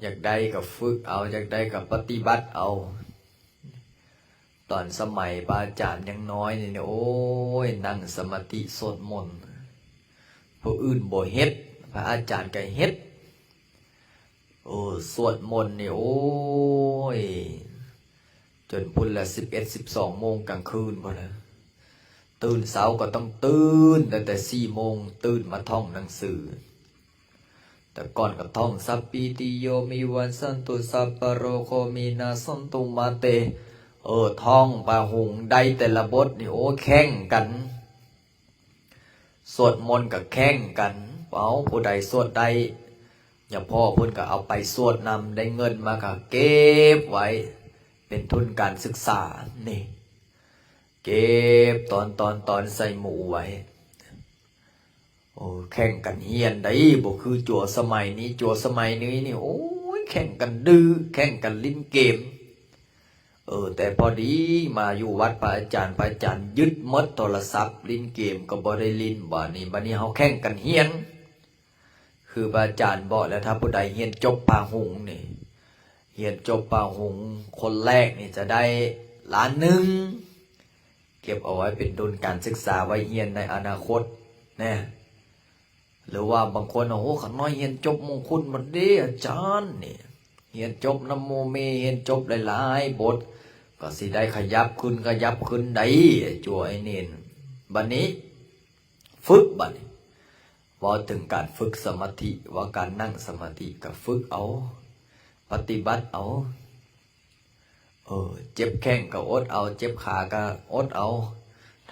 ຢາກໄດ້ກໍຝຶກເອົາ, ຢາກໄດ້ກໍປະຕິບັດເອົາ. ຕອນສະໄໝພະອາຈານຍັງນ້ອຍນີ້ ໂອ້ຍ ນັ່ງສະມາທິສວດມົນ, ຜູ້ອື່ນບໍ່ເຮັດ ພະອາຈານກໍເຮັດ. ໂອ້ ສວດມົນນີ້ ໂອ້ຍ ຈົນພຸ້ນລະ ສິບເອັດ ສິບສອງໂມງກາງຄືນພຸ້ນລະ. ຕື່ນເຊົ້າກໍຕ້ອງຕື່ນຕັ້ງແຕ່ສີ່ໂມງ, ຕື່ນມາທ່ອງໜັງສື. ແຕ່ກ່ອນກໍທ່ອງ ສັບປີຕິໂຍ ວິວັດສັນຕຸ ສັບພະໂລໂຄ ວິນາສັນຕຸ ມາເຕ. ເອີ ທ່ອງພະຫຸງໄດ້ແຕ່ລະບົດນີ້ ໂອ້ ແຂ່ງກັນ. ສວດມົນກໍແຂ່ງກັນ, ເອົາ ຜູ້ໃດສວດໄດ້ ຍາພໍ່ເພິ່ນກໍເອົາໄປສວດນຳ, ໄດ້ເງິນມາກໍເກັບໄວ້ເປັນທຶນການສຶກສານີ້, ເກັບຕອນໆໆໃສ່ໝູ່ໄວ້. ໂອ້ ແຂ່ງກັນຮຽນໄດ໋, ບໍ່ຄືຈົວສະໄໝນີ້. ຈົວສະໄໝນີ້ນີ້ ໂອ້ຍ ແຂ່ງກັນດື້, ແຂ່ງກັນຫຼິ້ນເກມ. ເອີ ແຕ່ພໍດີມາຢູ່ວັດພະອາຈານ, ພະອາຈານຍຶດໝົດໂທລະສັບ, ຫຼິ້ນເກມກໍບໍ່ໄດ້ຫຼິ້ນ. ບາດນີ້, ບາດນີ້ເຮົາແຂ່ງກັນຮຽນ. ຄືພະອາຈານບອກແລ້ວ, ຖ້າຜູ້ໃດຮຽນຈົບພະຫຸງນີ້, ຮຽນຈົບພະຫຸງຄົນແລກນີ້ຈະໄດ້ລ້ານໜຶ່ງ, ເກັບເອົາໄວ້ເປັນທຶນການສຶກສາໄວ້ຮຽນໃນອະນາຄົດແນ່. ຫຼືວ່າບາງຄົນ ໂອ້ ຂ້ານ້ອຍຮຽນຈົບມົງຄຸດໝົດເດ້ອາຈານນີ້, ຮຽນຈົບນຳໝູ່ເມ, ຮຽນຈົບຫຼາຍໆບົດ ກໍຊິໄດ້ຂະຫຍັບຂຶ້ນ ຂະຫຍັບຂຶ້ນໄດ໋ ຈົວໄອ້ເນນ. ບັດນີ້ຝຶກ, ບັດນີ້ເວົ້າເຖິງການຝຶກສະມາທິ, ວ່າການນັ່ງສະມາທິກໍຝຶກເອົາ, ປະຕິບັດເອົາ. ເອີ ເຈັບແຂ້ງກໍອົດເອົາ, ເຈັບຂາກໍອົດເອົາ.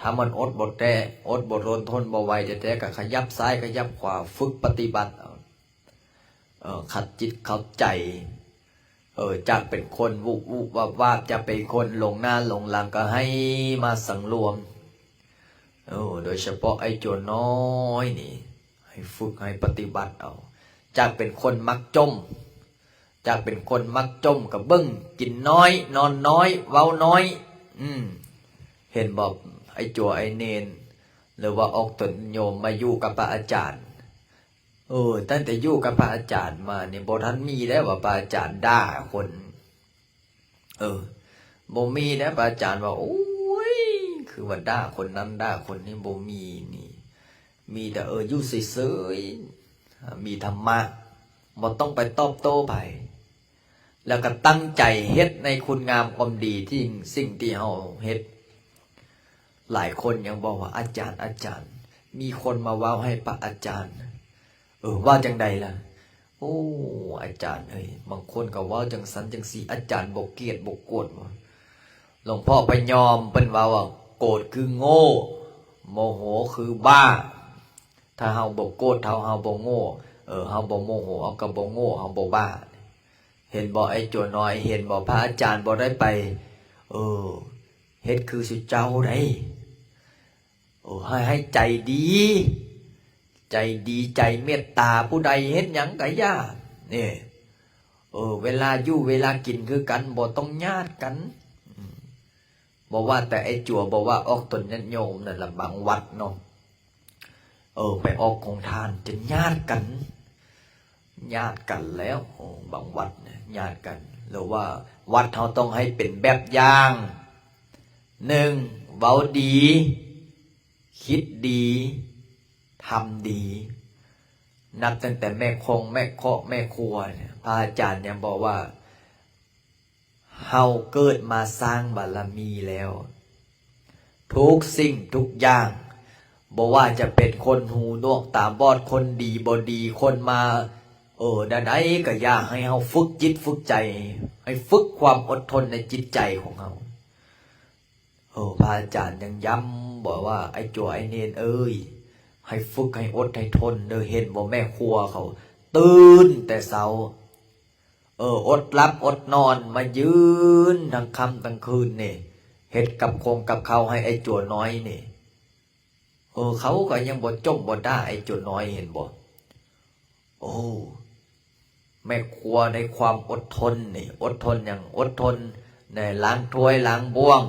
ຖ້າມັນອົດບໍ່ແທ້, ອົດບໍ່ທົນ, ທົນບໍ່ໄຫວແທ້ໆ ກໍຂະຫຍັບຊ້າຍຂະຫຍັບຂວາ, ຝຶກປະຕິບັດເອົາ. ເອີ ຂັດຈິດຂັດໃຈ. ເອີ ຈາກເປັນຄົນວຸບໆວາບໆ, ຈາກເປັນຄົນຫຼົງໜ້າຫຼົງຫຼັງ, ກໍໃຫ້ມາສັງລວມ. ເອີ ໂດຍສະເພາະໄອ້ຈົວນ້ອຍນີ້ ໃຫ້ຝຶກໃຫ້ປະຕິບັດເອົາ. ຈາກເປັນຄົນມັກຈົ່ມ, ຈາກເປັນຄົນມັກຈົ່ມກໍເບິ່ງ, ກິນນ້ອຍ ນອນນ້ອຍ ເວົ້ານ້ອຍ. ອືມ ເຫັນບໍ່ ໄອ້ຈົວໄອ້ເນນ ຫຼືວ່າອອກຕົນໂຍມມາຢູ່ກັບພະອາຈານ. ເອີ ຕັ້ງແຕ່ຢູ່ກັບພະອາຈານມານີ້ ບໍ່ທັນມີໄດ້ວ່າພະອາຈານດ່າຄົນ. ເອີ ບໍ່ມີເດ້ ພະອາຈານວ່າ ໂອ້ຍ ຄືວ່າດ່າຄົນນັ້ນດ່າຄົນນີ້ ບໍ່ມີນີ້. ມີແຕ່ ເອີ ຢູ່ເສີຍໆ ມີທຳມະ, ບໍ່ຕ້ອງໄປຕອບໂຕ້ໃຜ, ແລ້ວກໍຕັ້ງໃຈເຮັດໃນຄຸນງາມຄວາມດີທີ່ ສິ່ງທີ່ເຮົາເຮັດ. ຫຼາຍຄົນຍັງບອກວ່າ ອາຈານ ອາຈານ, ມີຄົນມາເວົ້າໃຫ້ພະອາຈານ. ເອີ ວ່າຈັ່ງໃດລະ? ໂອ້ ອາຈານເອີຍ, ບາງຄົນກໍເວົ້າຈັ່ງຊັ້ນຈັ່ງຊີ້, ອາຈານບໍ່ກຽດບໍ່ກວດບໍ? ຫຼວງພໍ່ພະຍອມເພິ່ນເວົ້າວ່າ ໂກດຄືໂງ່, ໂມໂຫຄືບ້າ. ຖ້າເຮົາບໍ່ໂກດ, ເຮົາ ເຮົາບໍ່ໂງ່, ເອີ ເຮົາບໍ່ໂມໂຫ, ເຮົາກໍບໍ່ໂງ່, ເຮົາບໍ່ບ້າ. ເຫັນບໍ່ ໄອ້ຈົວນ້ອຍ, ເຫັນບໍ່ ພະອາຈານບໍ່ໄດ້ໄປ, ເອີ ເຮັດຄືສຸເຈົ້າໃດ. ເອີ ໃຫ້ ໃຫ້ໃຈດີ, ໃຈດີ ໃຈເມດຕາ, ຜູ້ໃດເຮັດຫຍັງກະຢ່າ ນີ້. ເອີ ເວລາຢູ່ເວລາກິນຄືກັນ, ບໍ່ຕ້ອງຍາດກັນ. ອືມ ບໍ່ວ່າແຕ່ໄອ້ຈົວ, ບໍ່ວ່າອອກຕົນຍາດໂຍມນັ້ນລະ, ບາງວັດເນາະ, ເອີ ໄປອອກໂຮງທານຈົນຍາດກັນ. ຍາດກັນແລ້ວ ໂອ້ ບາງວັດຍາດກັນ. ຫຼືວ່າວັດເຮົາຕ້ອງໃຫ້ເປັນແບບຢ່າງ, ໜຶ່ງ ເວົ້າດີ, ຄິດດີ, ທຳດີ. ນັບຕັ້ງແຕ່ແມ່ຄົງ ແມ່ເຄາະ ແມ່ຄົວ, ພະອາຈານຍັງບອກວ່າ ເຮົາເກີດມາສ້າງບາລະມີແລ້ວ. ທຸກສິ່ງທຸກຢ່າງ, ບໍ່ວ່າຈະເປັນຄົນຫູໜວກຕາບອດ, ຄົນດີບໍ່ດີ, ຄົນມາ ເອີ ແນວໃດກໍຢ່າ, ໃຫ້ເຮົາຝຶກຈິດຝຶກໃຈ, ໃຫ້ຝຶກຄວາມອົດທົນໃນຈິດໃຈຂອງເຮົາ. ເອີ ພະອາຈານຍັງຢ້ຳບອກວ່າ ໄອ້ຈົວໄອ້ເນນເອີຍ, ໃຫ້ຝຶກໃຫ້ອົດໃຫ້ທົນເດີ. ເຫັນບໍ່ ແມ່ຄົວເຂົາຕື່ນແຕ່ເຊົ້າ, ເອີ ອົດຫຼັບອົດນອນມາຢືນທັງຄ່ຳທັງຄືນນີ້, ເຮັດກັບຄົງກັບເຂົ້າໃຫ້ໄອ້ຈົວນ້ອຍນີ້. ເອີ ເຂົາກໍຍັງບໍ່ຈົ່ມບໍ່ດ່າໄອ້ຈົວນ້ອຍ, ເຫັນບໍ່? ໂອ້ ແມ່ຄົວໃນຄວາມອົດທົນນີ້, ອົດທົນຫຍັງ? ອົດທົນໃນລ້າງຖ້ວຍລ້າງບ່ວງ,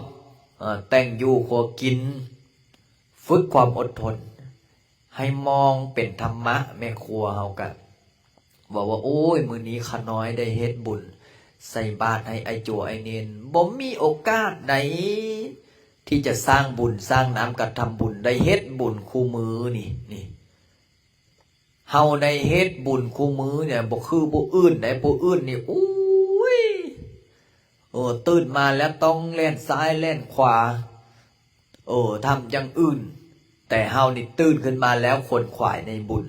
ເອີ ແຕ່ງຢູ່ຄົວກິນ, ຝຶກຄວາມອົດທົນ. ໃຫ້ມອງເປັນທຳມະ, ແມ່ຄົວເຮົາກະ ເວົ້າວ່າ ໂອ້ຍ ມື້ນີ້ຂ້ານ້ອຍໄດ້ເຮັດບຸນໃສ່ບາດໃຫ້ອ້າຍໂຈອ້າຍເນນ ບໍ່ມີໂອກາດໃດທີ່ຈະສ້າງບຸນສ້າງນາມກະທຳບຸນ ໄດ້ເຮັດບຸນຄູ່ມື້ນີ້ ນີ້ ເຮົາໄດ້ເຮັດບຸນຄູ່ມື້ນີ້ ບໍ່ຄືຜູ້ອື່ນໃດ ຜູ້ອື່ນນີ້ ໂອ້ຍ ເອີ ຕື່ນມາແລ້ວຕ້ອງແລ່ນຊ້າຍແລ່ນຂວາ ເອີ ທຳຢ່າງອື່ນ ແຕ່ເຮົານີ້ຕື່ນຂຶ້ນມາແລ້ວ ຂົນຂວາຍໃນບຸນ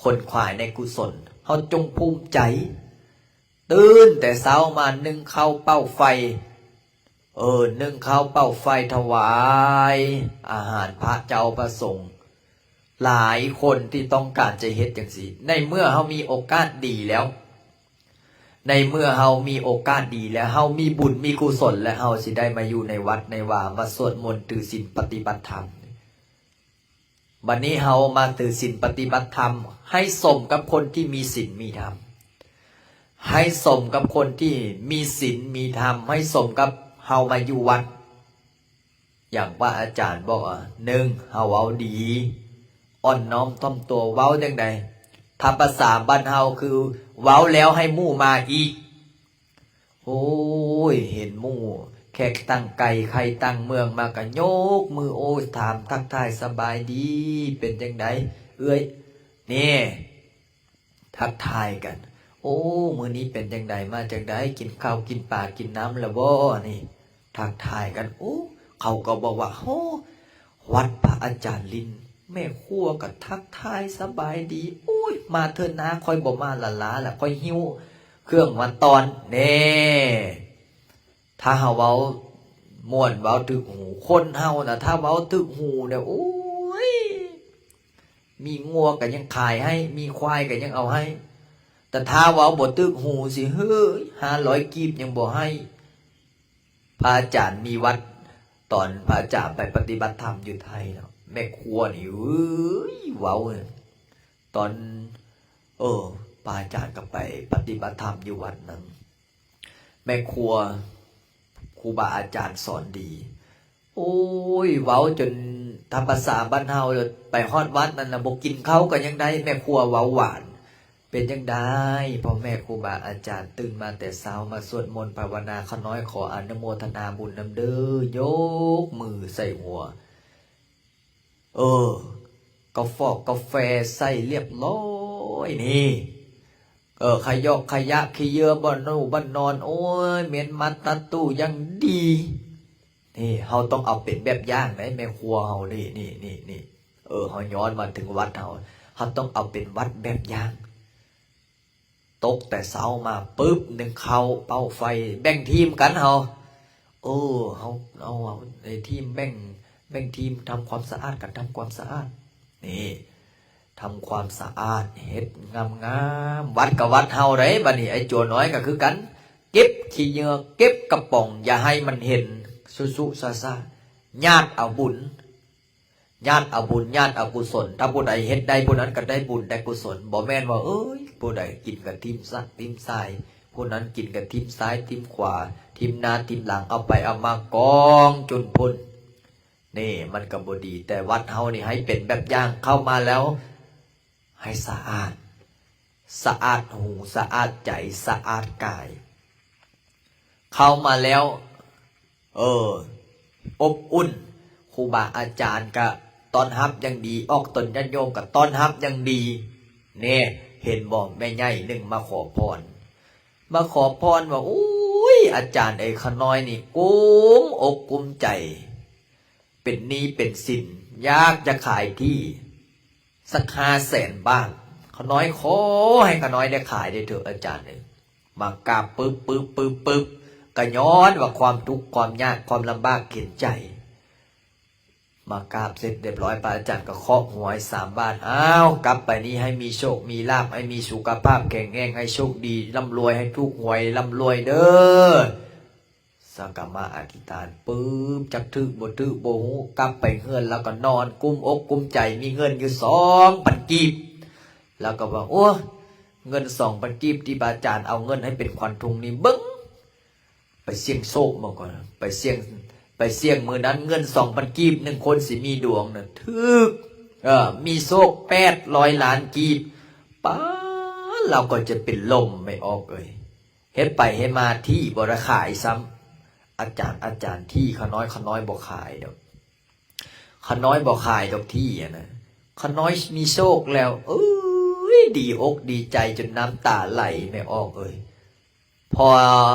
ຂົນຂວາຍໃນກຸສົນ ເຮົາຈົ່ງພູມໃຈ ຕື່ນແຕ່ເຊົ້າມາ ໜຶ້ງເຂົ້າເປົ່າໄຟ ເອີ ໜຶ້ງເຂົ້າເປົ່າໄຟ ຖວາຍອາຫານພະເຈົ້າພະສົງ ຫຼາຍຄົນທີ່ຕ້ອງການຈະເຮັດຈັ່ງຊີ້ ໃນເມື່ອເຮົາມີໂອກາດດີແລ້ວ ໃນເມື່ອເຮົາມີໂອກາດດີແລ້ວ ເຮົາມີບຸນມີກຸສົນ ແລະ ເຮົາຊິໄດ້ມາຢູ່ໃນວັດໃນວາ ມາສວດມົນ ຖືສິນ ປະຕິບັດທຳ ບັດນີ້ເຮົາມາຖືສິນປະຕິບັດທຳ ໃຫ້ສົມກັບຄົນທີ່ມີສິນມີທຳ ໃຫ້ສົມກັບຄົນທີ່ມີສິນມີທຳ ໃຫ້ສົມກັບເຮົາມາຢູ່ວັດ ຢ່າງພະອາຈານບອກວ່າ ໜຶ່ງ ເຮົາເວົ້າດີ ອ່ອນນ້ອມຖ່ອມຕົວ ເວົ້າຈັ່ງໃດ? ຖ້າພາສາບ້ານເຮົາຄື ເວົ້າແລ້ວໃຫ້ໝູ່ມາອີກ. ໂອ້ຍ ເຫັນໝູ່ແຂກຕ່າງໄກໄຄຕ່າງເມືອງມາກະຍົກມື ໂອ້ຍ ຖາມທັກທາຍສະບາຍດີ ເປັນຈັ່ງໃດເອື້ອຍ ນີ້ ທັກທາຍກັນ ໂອ້ ມື້ນີ້ເປັນຈັ່ງໃດ ມາຈັ່ງໃດ ກິນເຂົ້າກິນປາກິນນ້ຳແລ້ວບໍ່ ນີ້ ທັກທາຍກັນ ໂອ້ ເຂົາກໍບອກວ່າ ໂອ້ ວັດພະອາຈານລິນ ແມ່ຄົວກໍທັກທາຍສະບາຍດີ ໂອ້ຍ ມາເທື່ອໜ້າຂ້ອຍບໍ່ມາລະລາລະ ຂ້ອຍຫິ້ວເຄື່ອງມາຕ້ອນ ແນ່ ຖ້າເຮົາເວົ້າມ່ວນເວົ້າຖືກຫູ ຄົນເຮົານະ ຖ້າເວົ້າຖືກຫູແລ້ວ ໂອ້ຍ ມີງົວກໍຍັງຂາຍໃຫ້ ມີຄວາຍກໍຍັງເອົາໃຫ້ ແຕ່ຖ້າເວົ້າບໍ່ຖືກຫູຊິ ເຮີ້ຍ ຫ້າຮ້ອຍກີບຍັງບໍ່ໃຫ້. ພະອາຈານມີວັດ ຕອນພະອາຈານໄປປະຕິບັດທຳຢູ່ໄທເນາະ ແມ່ຄົວນີ້ ເອີຍ ເວົ້າ ຕອນ ເອີ ພະອາຈານກໍໄປປະຕິບັດທຳຢູ່ວັດນັ້ນ ແມ່ຄົວ ຄູບາອາຈານສອນດີ ໂອ້ຍ ເວົ້າຈົນ ຖ້າພາສາບ້ານເຮົາ ໄປຮອດວັດນັ້ນນະ ບໍ່ກິນເຂົ້າກໍຍັງໄດ້ ແມ່ຄົວເວົ້າຫວານ ເປັນຈັ່ງໃດ ພໍ່ແມ່ຄູບາອາຈານ ຕື່ນມາແຕ່ເຊົ້າ ມາສວດມົນພາວະນາ ຂ້ານ້ອຍຂໍອະນຸໂມທະນາບຸນນຳເດີ ຍົກມືໃສ່ຫົວ ເອີ ກາຟອກກາແຟໃສ່ລຽບລ້ອຍນີ້ ເອີ ຂະຫຍອກຂະຫຍະຂີ້ເຫຍື້ອບ່ອນໜູບ່ອນນອນ ໂອ້ຍ ເໝັນມັດຕັດຕູຢ່າງດີ ນີ້ ເຮົາຕ້ອງເອົາເປັນແບບຢ່າງໃດ ແມ່ຄົວເຮົານີ້ ນີ້ ນີ້ ນີ້ ເອີ ເຮົາຍ້ອນມາເຖິງວັດເຮົາ ເຮົາຕ້ອງເອົາເປັນວັດແບບຢ່າງ ຕົກແຕ່ເຊົ້າມາປຶບ ໜຶ້ງເຂົ້າ ເປົ່າໄຟ ແບ່ງທີມກັນເຮົາ ເອີ ເຮົາ ເຮົາ ເຮົາໃນທີມ ແບ່ງ ແບ່ງທີມທຳຄວາມສະອາດກັນ ທຳຄວາມສະອາດ ນີ້ ທຳຄວາມສະອາດ ເຮັດງາມໆ ວັດກໍວັດເຮົາໃດ໋ ບັດນີ້ໄອ້ຈົວນ້ອຍກໍຄືກັນ ເກັບຂີ້ເຫຍື້ອ ເກັບກະປ໋ອງ ຢ່າໃຫ້ມັນເຫັນ ສຸໆຊາໆ ຍາດເອົາບຸນ ຍາດເອົາບຸນ ຍາດເອົາກຸສົນ ຖ້າຜູ້ໃດເຮັດໄດ້ ຜູ້ນັ້ນກໍໄດ້ບຸນໄດ້ກຸສົນ ບໍ່ແມ່ນວ່າ ເອີຍ ຜູ້ໃດກິນກໍຖິ້ມສະ ຖິ້ມຊາຍ ຜູ້ນັ້ນກິນກໍຖິ້ມຊ້າຍ ຖິ້ມຂວາ ຖິ້ມໜ້າ ຖິ້ມຫຼັງ ເອົາໄປເອົາມາກອງຈຸນພຸ້ນ ນີ້ ມັນກໍບໍ່ດີ ແຕ່ວັດເຮົານີ້ໃຫ້ເປັນແບບຢ່າງ ເຂົ້າມາແລ້ວໃຫ້ສະອາດ ສະອາດຫູ ສະອາດໃຈ ສະອາດກາຍ ເຂົ້າມາແລ້ວ ເອີ ອົບອຸ່ນ ຄູບາອາຈານກະຕ້ອນຮັບຢ່າງດີ ອອກຕົນຍາດໂຍມກະຕ້ອນຮັບຢ່າງດີ ແນ່ ເຫັນບໍ່ ແມ່ໃຫຍ່ໜຶ່ງມາຂໍພອນ ມາຂໍພອນວ່າ ໂອ້ຍ ອາຈານເອີຍ ຂ້ານ້ອຍນີ້ກຸ້ມອົກກຸ້ມໃຈ ເປັນໜີ້ເປັນສິນ ຢາກຈະຂາຍທີ່ ສັກຫ້າແສນບາດ ຂ້ານ້ອຍຂໍໃຫ້ຂ້ານ້ອຍໄດ້ຂາຍໄດ້ເຖາະ ອາຈານເອີຍ ມາກາບປຶບປຶບປຶບປຶບ ກະຍ້ອນວ່າຄວາມທຸກຄວາມຍາກຄວາມລຳບາກເຂັນໃຈ ມາກາບເສັດຮຽບຮ້ອຍ ພະອາຈານກໍເຄາະຫົວໃຫ້ສາມບາດ ອ້າວ ກັບໄປນີ້ໃຫ້ມີໂຊກມີລາບ ໃຫ້ມີສຸຂະພາບແຂງແຮງ ໃຫ້ໂຊກດີ ລ່ຳລວຍ ໃຫ້ຖືກຫວຍ ລ່ຳລວຍເດີ. ສັງກະມາອະທິຖານປຶບ ຈັກຖືກບໍ່ຖືກບໍ່ຮູ້ ກັບໄປເຮືອນແລ້ວກໍນອນກຸ້ມອົກກຸ້ມໃຈ ມີເງິນຢູ່ສອງພັນກີບ ແລ້ວກໍວ່າ ໂອ້ ເງິນສອງພັນກີບທີ່ພະອາຈານເອົາເງິນໃຫ້ເປັນຂວັນທຸງນີ້ ເບິ່ງ ໄປສ່ຽງໂຊກມາກ່ອນ ໄປສ່ຽງ ໄປສ່ຽງມື້ນັ້ນ ເງິນສອງພັນກີບ ໜຶ່ງຄົນຊິມີດວງນະ ຖືກ ເອີ ມີໂຊກແປດຮ້ອຍລ້ານກີບ ປາ ລາວກໍຈະເປັນລົມ ແມ່ອອກເອີຍ. ເຮັດໄປເຮັດມາທີ່ບໍ່ໄດ້ຂາຍຊ້ຳ. ອາຈານ ອາຈານທີ່ຂ້ານ້ອຍ ຂ້ານ້ອຍບໍ່ຂາຍດອກ. ຂ້ານ້ອຍບໍ່ຂາຍດອກທີ່ຫັ້ນນະ. ຂ້ານ້ອຍມີໂຊກແລ້ວ ເອີຍ ດີອົກດີໃຈຈົນນ້ຳຕາໄຫຼ ແມ່ອອກເອີຍ. ພໍ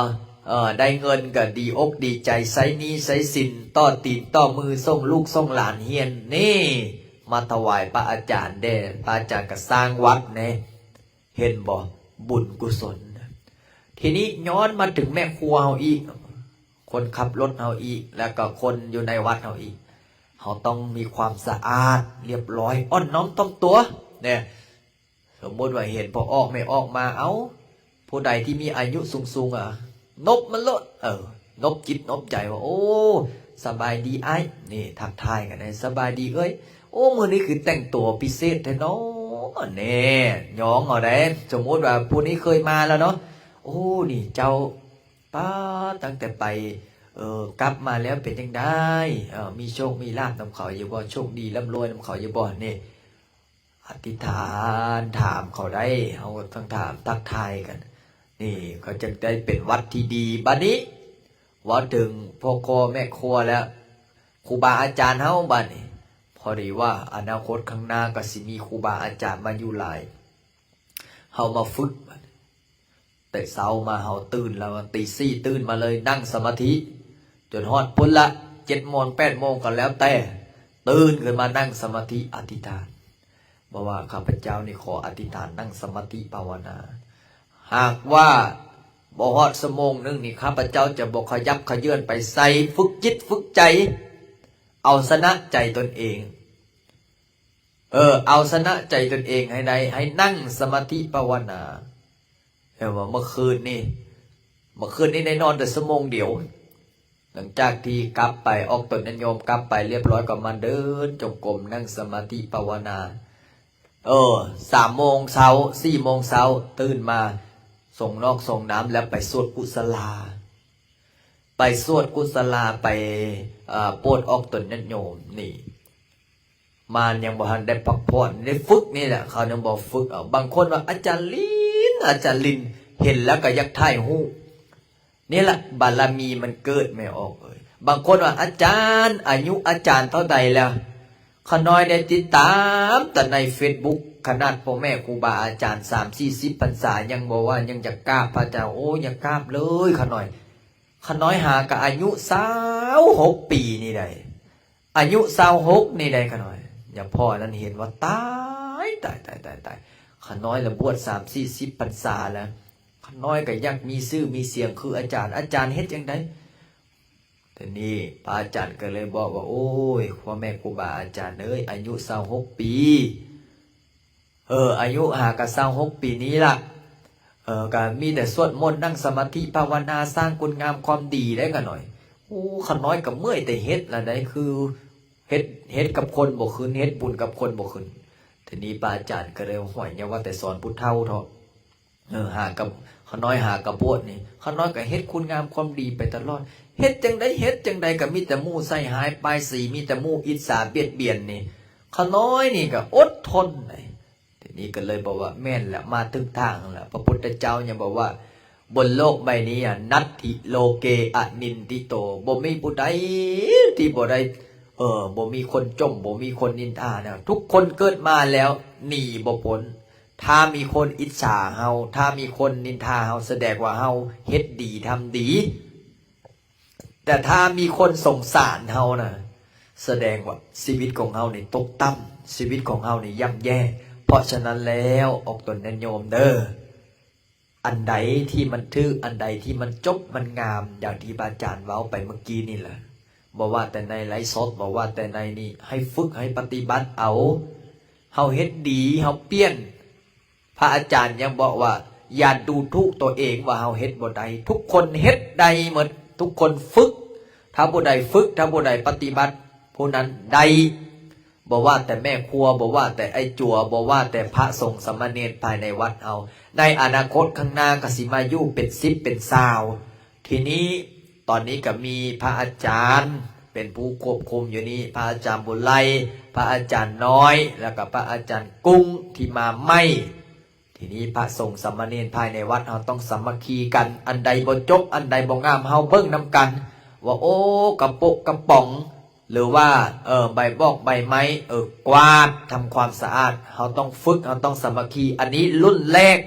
ເອີ ໄດ້ເງິນກໍດີອົກດີໃຈ ໃຊ້ໜີ້ໃຊ້ສິນ ຕໍ່ຕີນຕໍ່ມື ສົ່ງລູກສົ່ງຫຼານຮຽນ ນີ້ ມາຖວາຍພະອາຈານແດ່. ພະອາຈານກໍສ້າງວັດແດ່. ເຫັນບໍ່? ບຸນກຸສົນ. ທີນີ້ຍ້ອນມາເຖິງແມ່ຄົວເຮົາອີກ, ຄົນຂັບລົດເຮົາອີກ, ແລ້ວກໍຄົນຢູ່ໃນວັດເຮົາອີກ, ເຮົາຕ້ອງມີຄວາມສະອາດລຽບລ້ອຍ, ອ່ອນນ້ອມຖ່ອມຕົວແດ່. ສົມມຸດວ່າເຫັນພໍ່ອອກແມ່ອອກມາ, ເອົ້າ, ຜູ້ໃດທີ່ມີອາຍຸສູງໆ ອະ ນົບມັນໂລດ, ເອີ, ນົບຈິດນົບໃຈວ່າ ໂອ້ ສະບາຍດີອ້າຍ, ນີ້ ທັກທາຍກັນໄດ້, ສະບາຍດີເອື້ອຍ, ໂອ້ ມື້ນີ້ຄືແຕ່ງຕົວພິເສດແທ້ນໍ, ແນ່ ຍ້ອງເອົາໄດ້. ສົມມຸດວ່າຜູ້ນີ້ເຄີຍມາແລ້ວເນາະ, ໂອ້ ນີ້ເຈົ້າ ປ້າ ຕັ້ງແຕ່ໄປ ເອີ ກັບມາແລ້ວເປັນຈັ່ງໃດ? ເອີ ມີໂຊກມີລາບນຳເຂົາຢູ່ບໍ່? ໂຊກດີລ່ຳລວຍນຳເຂົາຢູ່ບໍ່? ນີ້ ອະທິຖານຖາມເຂົາໄດ້, ເຮົາທັງຖາມທັກທາຍກັນ, ນີ້ ເຂົາຈຶ່ງໄດ້ເປັນວັດທີ່ດີ. ບາດນີ້ເວົ້າເຖິງພໍ່ຄົວແມ່ຄົວແລ້ວ, ຄູບາອາຈານເຮົາບາດນີ້, ພໍດີວ່າອະນາຄົດຂ້າງໜ້າກໍຊິມີຄູບາອາຈານມາຢູ່ຫຼາຍ, ເຮົາມາຝຶກບາດນີ້. ແຕ່ເຊົ້າມາເຮົາຕື່ນແລ້ວ, ຕີສີ່ຕື່ນມາເລີຍ, ນັ່ງສະມາທິຈົນຮອດພຸ້ນລະ ເຈັດໂມງ ແປດໂມງກໍແລ້ວແຕ່, ຕື່ນຂຶ້ນມານັ່ງສະມາທິອະທິຖານ, ບອກວ່າ ຂ້າພະເຈົ້ານີ້ຂໍອະທິຖານນັ່ງສະມາທິພາວະນາ, ຫາກວ່າບໍ່ຮອດຊົ່ວໂມງໜຶ່ງນີ້ ຂ້າພະເຈົ້າຈະບໍ່ຂະຫຍັບຂະເຍືອນໄປໃສ, ຝຶກຈິດຝຶກໃຈ, ເອົາຊະນະໃຈຕົນເອງ. ເອີ ເອົາຊະນະໃຈຕົນເອງໃຫ້ໄດ້, ໃຫ້ນັ່ງສະມາທິພາວະນາ. ເຫັນບໍ່? ເມື່ອຄືນນີ້, ເມື່ອຄືນນີ້ໄດ້ນອນແຕ່ຊົ່ວໂມງດຽວ. ຫຼັງຈາກທີ່ກັບໄປ, ອອກຕົນຍາດໂຍມກັບໄປລຽບຮ້ອຍ, ກໍມາເດີນຈົງກົມ, ນັ່ງສະມາທິພາວະນາ. ເອີ ສາມໂມງເຊົ້າ, ສີ່ໂມງເຊົ້າ, ຕື່ນມາ, ສົງນອກສົງນ້ຳ ແລ້ວໄປສວດກຸສະລາ. ໄປສວດກຸສະລາ, ໄປ ເອີ ໂປດອອກຕົນຍາດໂຍມນີ້. ມາຍັງບໍ່ທັນໄດ້ພັກຜ່ອນ, ໄດ້ຝຶກນີ້ແຫຼະ, ເຂົາຍັງບໍ່ຝຶກເອົາ. ບາງຄົນວ່າ ອາຈານລິນ, ອາຈານລິນ, ເຫັນແລ້ວກໍຢາກຖ່າຍຮູບ. ນີ້ລະ ບາລະມີມັນເກີດ, ແມ່ອອກເອີຍ. ບາງຄົນວ່າ ອາຈານ, ອາຍຸອາຈານເທົ່າໃດແລ້ວ? ຂ້ານ້ອຍໄດ້ຕິດຕາມແຕ່ໃນເຟສບຸກ, ຂະໜາດພໍ່ແມ່ຄູບາອາຈານສາມສີ່ສິບພັນສາ ຍັງບໍ່ວ່າ, ຍັງຢາກກາບພະອາຈານ. ໂອ້ ຢ່າກາບເລີຍຂ້ານ້ອຍ. ຂ້ານ້ອຍຫາກໍອາຍຸຊາວຫົກປີນີ້ໃດ໋, ອາຍຸຊາວຫົກນີ້ໃດ໋ ຂ້ານ້ອຍ. ຍາພໍ່ນັ້ນເຫັນວ່າ ຕາຍ, ຕາຍ, ຕາຍ, ຕາຍ, ຕາຍ. ຂ້ານ້ອຍລະບວດສາມສີ່ສິບພັນສາແລ້ວ, ຂ້ານ້ອຍກໍຢາກມີຊື່ມີສຽງຄືອາຈານ. ອາຈານເຮັດຈັ່ງໃດ? ທີນີ້ພະອາຈານກໍເລີຍບອກວ່າ ໂອ້ຍ ພໍ່ແມ່ຄູບາອາຈານເອີຍ, ອາຍຸຊາວຫົກປີ, ເອີ ອາຍຸຫາກະຊາວຫົກປີນີ້ລະ, ເອີ ກະມີແຕ່ສວດມົນ, ນັ່ງສະມາທິພາວະນາ, ສ້າງຄຸນງາມຄວາມດີໄດ້ຂ້ານ້ອຍ. ໂອ້ ຂ້ານ້ອຍກະເມື່ອຍແຕ່ເຮັດລະໃດ໋, ຄືເຮັດ, ເຮັດກັບຄົນບໍ່ຂຶ້ນ, ເຮັດບຸນກັບຄົນບໍ່ຂຶ້ນ. ທີນີ້ພະອາຈານກະເລີຍ ຫ້ວຍ ຢ່າວ່າແຕ່ສອນຜູ້ເຖົ້າເຖາະ, ເອີ ຫາກັບ ຂ້ານ້ອຍຫາກະບວດນີ້, ຂ້ານ້ອຍກະເຮັດຄຸນງາມຄວາມດີໄປຕະຫຼອດ. ເຮັດຈັ່ງໃດ, ເຮັດຈັ່ງໃດກະມີແຕ່ໝູ່ໃສ່ຮ້າຍປ້າຍສີ, ມີແຕ່ໝູ່ອິດສາບຽດບຽນນີ້, ຂ້ານ້ອຍນີ້ກະອົດທົນໄດ໋. ທີນີ້ກໍເລີຍບອກວ່າ ແມ່ນແຫຼະ, ມາຖືກທາງແລ້ວ. ພະພຸດທະເຈົ້າຍັງບອກວ່າ ບົນໂລກໃບນີ້ ນັດຖິໂລເກອະນິນທິໂຕ, ບໍ່ມີຜູ້ໃດທີ່ບໍ່ໄດ້, ເອີ, ບໍ່ມີຄົນຈົ່ມ, ບໍ່ມີຄົນນິນທານະ. ທຸກຄົນເກີດມາແລ້ວໜີບໍ່ພົ້ນ. ຖ້າມີຄົນອິດສາເຮົາ, ຖ້າມີຄົນນິນທາເຮົາ, ສະແດງວ່າເຮົາເຮັດດີທຳດີ. ແຕ່ຖ້າມີຄົນສົງສານເຮົານະ, ສະແດງວ່າຊີວິດຂອງເຮົານີ້ຕົກຕ່ຳ, ຊີວິດຂອງເຮົານີ້ຢ່ຳແຍ່. ເພາະສະນັ້ນແລ້ວ, ອອກຕົນຍາດໂຍມເດີ, ອັນໃດທີ່ມັນຖືກ, ອັນໃດທີ່ມັນຈົບ, ມັນງາມ, ຢ່າງທີ່ພະອາຈານເວົ້າໄປເມື່ອກີ້ນີ້ລະ, ບໍ່ວ່າແຕ່ໃນໄລຟ໌ສົດ, ບໍ່ວ່າແຕ່ໃນນີ້, ໃຫ້ຝຶກ, ໃຫ້ປະຕິບັດເອົາ. ເຮົາເຮັດດີ, ເຮົາປ່ຽນ, ພະອາຈານຍັງບອກວ່າ ຢ່າດູຖູກຕົວເອງວ່າເຮົາເຮັດບໍ່ໄດ້. ທຸກຄົນເຮັດໄດ້ໝົດ, ທຸກຄົນຝຶກ. ຖ້າຜູ້ໃດຝຶກ, ຖ້າຜູ້ໃດປະຕິບັດ, ຜູ້ນັ້ນໄດ້. ບໍ່ວ່າແຕ່ແມ່ຄົວ, ບໍ່ວ່າແຕ່ໄອ້ຈົວ, ບໍ່ວ່າແຕ່ພະສົງສາມະເນນພາຍໃນວັດເຮົາ, ໃນອະນາຄົດຂ້າງໜ້າກໍຊິມາຢູ່ເປັນສິບເປັນຊາວ. ທີນີ້ ຕອນນີ້ກໍມີພະອາຈານເປັນຜູ້ຄວບຄຸມຢູ່ນີ້, ພະອາຈານບຸນໄລ, ພະອາຈານນ້ອຍ, ແລ້ວກໍພະອາຈານກຸ້ງທີ່ມາໃໝ່. ທີ ທີນີ້ພະສົງສາມະເນນພາຍໃນວັດເຮົາຕ້ອງສາມັກຄີກັນ, ອັນໃດບໍ່ຈົບ ອັນໃດບໍ່ງາມ ເຮົາເບິ່ງນຳກັນວ່າ ໂອ້ ກະໂປະກະປ໋ອງ ຫຼືວ່າ ເອີ ໃບບອກໃບໄມ້ ເອີ ກວາດທຳຄວາມສະອາດ. ເຮົາຕ້ອງຝຶກ, ເຮົາຕ້ອງສາມັກຄີ. ອັນນີ້ລຸ້ນແລກ,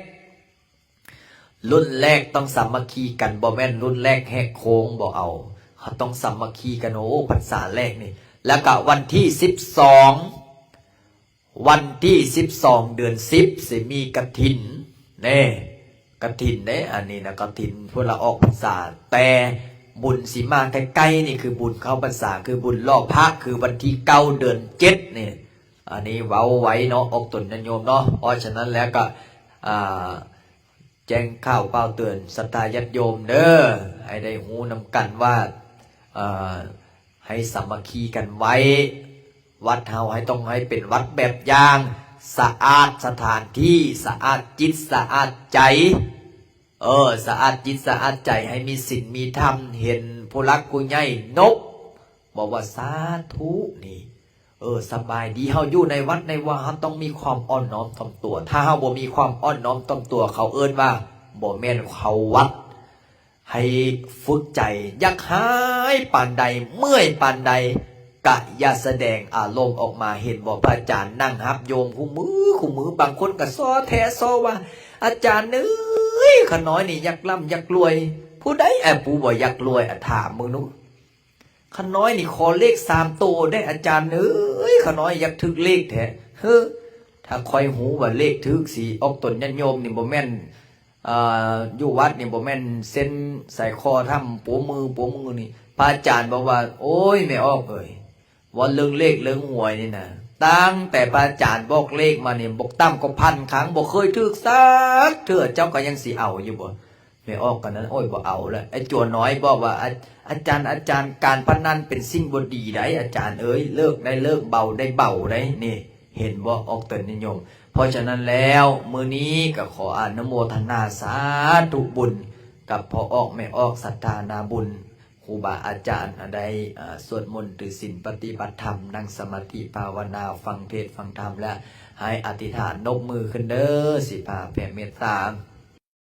ລຸ້ນແລກຕ້ອງສາມັກຄີກັນ, ບໍ່ແມ່ນລຸ້ນແລກແຫກໂຄ້ງ, ບໍ່ເອົາ. ເຮົາຕ້ອງສາມັກຄີກັນ. ໂອ້ ພັນສາແລກນີ້. ແລ້ວກະວັນທີສິບສອງ ວັນທີສິບສອງ ເດືອນສິບ ຊິມີກະຖິນເດ້, ກະຖິນເດ້. ອັນນີ້ນະ ກະຖິນພວກລາອອກພັນສາ, ແຕ່ບຸນຊິມາໃກ້ໆນີ້ ຄືບຸນເຂົ້າພັນສາ ຄືບຸນຫຼໍ່ພະ ຄືວັນທີເກົ້າ ເດືອນເຈັດນີ້. ອັນນີ້ເວົ້າໄວ້ເນາະ ອອກຕົນຍາດໂຍມເນາະ. ເພາະສະນັ້ນແລ້ວກະ ອ່າ ແຈ້ງຂ່າວກ່າວເຕືອນສັດທາຍາດໂຍມເດີ ໃຫ້ໄດ້ຮູ້ນຳກັນວ່າ ເອີ ໃຫ້ສາມັກຄີກັນໄວ້. ວັດເຮົາໃຫ້ ຕ້ອງໃຫ້ເປັນວັດແບບຢ່າງ, ສະອາດສະຖານທີ່, ສະອາດຈິດສະອາດໃຈ, ເອີ ສະອາດຈິດສະອາດໃຈ, ໃຫ້ມີສິນມີທຳ, ເຫັນຜູ້ຫຼັກຜູ້ໃຫຍ່ນົບ ບອກວ່າ ສາທຸ ນີ້ ເອີ ສະບາຍດີ. ເຮົາຢູ່ໃນວັດໃນວາ ເຮົາຕ້ອງມີຄວາມອ່ອນນ້ອມຖ່ອມຕົວ. ຖ້າເຮົາບໍ່ມີຄວາມອ່ອນນ້ອມຖ່ອມຕົວ ເຂົາເອີ້ນວ່າບໍ່ແມ່ນເຂົ້າວັດ. ໃຫ້ຝຶກໃຈ, ຢາກຮ້າຍປານໃດ, ເມື່ອຍປານໃດ ກະຢ່າສະແດງອາລົມອອກມາ. ເຫັນບໍ່ ພະອາຈານນັ່ງຮັບໂຍມຄູ່ມື້ຄູ່ມື້, ບາງຄົນກະຊໍແທ້ຊໍວ່າ ອາຈານເອີຍ ຂ້ານ້ອຍນີ້ຢາກລ່ຳຢາກລວຍ. ຜູ້ໃດ ອະ ຜູ້ບໍ່ຢາກລວຍ ອະ ຖາມເບິ່ງດູ. ຂ້ານ້ອຍນີ້ຂໍເລກສາມໂຕໄດ້ ອາຈານເອີຍ, ຂ້ານ້ອຍຢາກຖືກເລກແທ້. ເຮີ ຖ້າຂ້ອຍຮູ້ວ່າເລກຖືກ ຊິອອກຕົນຍາດໂຍມນີ້ ບໍ່ແມ່ນ ເອີ ຢູ່ວັດນີ້ ບໍ່ແມ່ນເຊັນໃສ່ຄໍທຳໂປມືໂປມືນີ້. ພະອາຈານບອກວ່າ ໂອ້ຍ ແມ່ອອກເອີຍ, ເວົ້າເລື່ອງເລກເລື່ອງຫວຍນີ້ນະ, ຕັ້ງແຕ່ພະອາຈານບອກເລກມານີ້ ບໍ່ຕ່ຳກວ່າພັນຄັ້ງ ບໍ່ເຄີຍຖືກສັກເທື່ອ. ເຈົ້າກໍຍັງຊິເອົາຢູ່ບໍ່? ແມ່ອອກກໍນັ້ນ ໂອ້ຍ ບໍ່ເອົາລະ. ໄອ້ຈົວນ້ອຍບອກວ່າ ອາ ອາຈານ ອາຈານ ການພະນັນເປັນສິ່ງບໍ່ດີໃດ໋ ອາຈານເອີຍ, ເລີກໄດ້ເລີກ ເບົາໄດ້ເບົາໄດ໋. ນີ້ ເຫັນບໍ່ ອອກຕົນຍາດໂຍມ. ເພາະສະນັ້ນແລ້ວ ມື້ນີ້ກໍຂໍອະນຸໂມທະນາສາທຸບຸນກັບພໍ່ອອກແມ່ອອກ ສັດທານາບຸນ ຄູບາອາຈານ ໄດ້ ອາ ສວດມົນຖືສິນປະຕິບັດທຳ ນັ່ງສະມາທິພາວະນາ ຟັງເທດຟັງທຳ ແລະ ໃຫ້ອະທິຖານນົບມືຂຶ້ນເດີ ຊິພາແຜ່ເມດຕາ.